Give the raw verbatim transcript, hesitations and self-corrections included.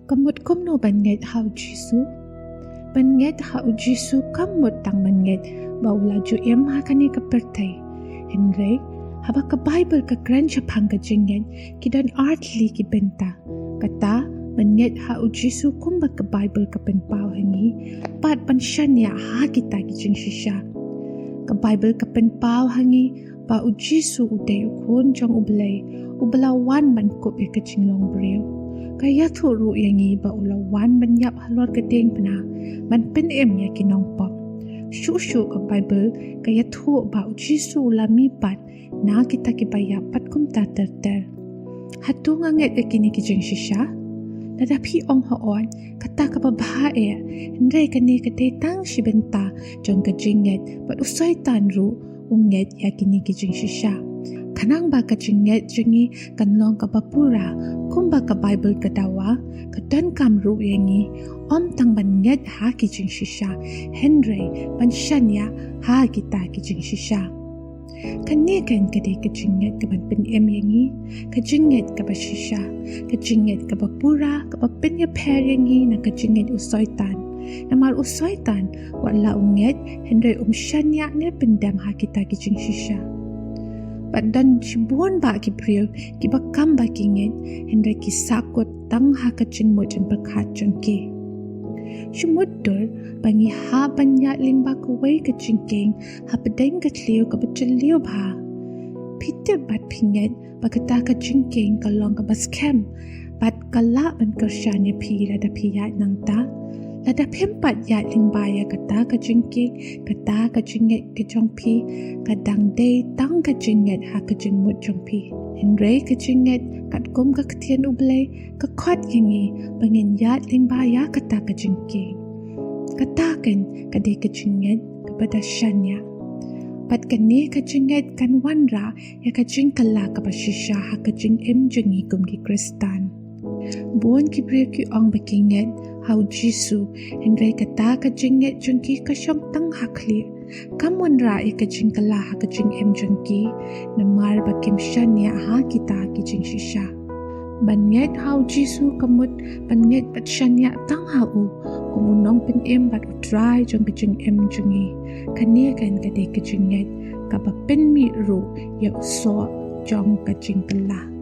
Ka mut kumno ban ngeit ha u Jisu? Ban ngeit ha u Jisu kam mut tang ban ngeit ba u la ju im ha kane ka pyrthei. Hynrei haba ka Baibl ka kren shaphang ka jingngeit, ki don artylli ki bynta. Kata, ban ngeit ha u Jisu kumba ka Baibl ka pynpaw ha ngi, bad ban shaniah ha kita ki jingshisha. Ka Baibl ka pynpaw ha ngi ba u Jisu u dei u Khun jong U Blei, uba la wan ban kup ïa ka jinglong briew. Ka ïathuh ruh ïa ngi ba u la wan ban ïap halor ka diengphna, ban pynim ïa ki nongpop. Shuh shuh ka Baibl ka ïathuh ba u Jisu u la mihpat na kita kiba ïap bad kumta ter ter. Hato nga ngeit ïa kine ki jingshisha? Lada phi ong hooid, kata kaba bha eh, hynrei kane ka dei tang shi bynta jong ka jingngeit, bad u Soitan ruh u ngeit ïa kine ki jingshisha. Khnang ba ka jingngeit jong ngi kan long kaba pura, kumba ka Baibl ka dawa, ka donkam ruh ïa ngi, ym tang ban ngeit ha ki jingshisha, hynrei ban shaniah ha kita ki jingshisha. Kane kan ka dei ka jingngeit kaban pynim ïa ngi, ka jingngeit kaba shisha, ka jingngeit kaba pura, kaba pynïapher ïa ngi na ka jingngeit u Soitan. Namar u Soitan, wat la u ngeit, hynrei um shaniah ne pyndem ha kita ki jingshisha. Bad don shibun bah ki briew, kiba kam ba ki ngeit, hynrei ki sahkut tang ha ka jingmut jingpyrkhat jong ki. Shu mutdur ba ngi hap ban ïaid lyngba kawei ka jingkieng hapdeng ka thliew kaba jylliew bha. Phi tip bad phi ngeit ba kata ka jingkieng ka long kaba skhem, bad ka lah ban kyrshan ïa phi lada phi ïaid nangta. Lada phim pat ïaid lyngba ïa kata ka jingkieng, kata ka jingngeit ka jong phi ka dang dei tang ka jingngeit ha ka jingmut jong phi. Hynrei ka jingngeit katkum ka ktien U Blei ka khot ïa ngi ba ngin ïaid lyngba ïa kata ka jingkieng. Kata kan ka dei ka jingngeit kaba da shaniah. Bad kane ka jingngeit kan wanrah ïa ka jingkylla kaba shisha ha ka jingim jong ngi kum ki Khristan. Bun ki briew ki ong ba ki ngeit ha u Jisu, hynrei kata ka jingngeit jong ki ka shong tang ha khlieh. Kam wanrah ïa ka jingkylla ha ka jingim jong ki, namar ba kim shaniah ha kita ki jingshisha. Ban ngeit ha u Jisu ka mut ban ngeit bad shaniah tang ha u kum u Nongpynim bad u Trai jong ka jingim jong ngi. Kane kan ka dei ka jingngeit kaba pynmih ruh ïa u soh jong ka jingkylla.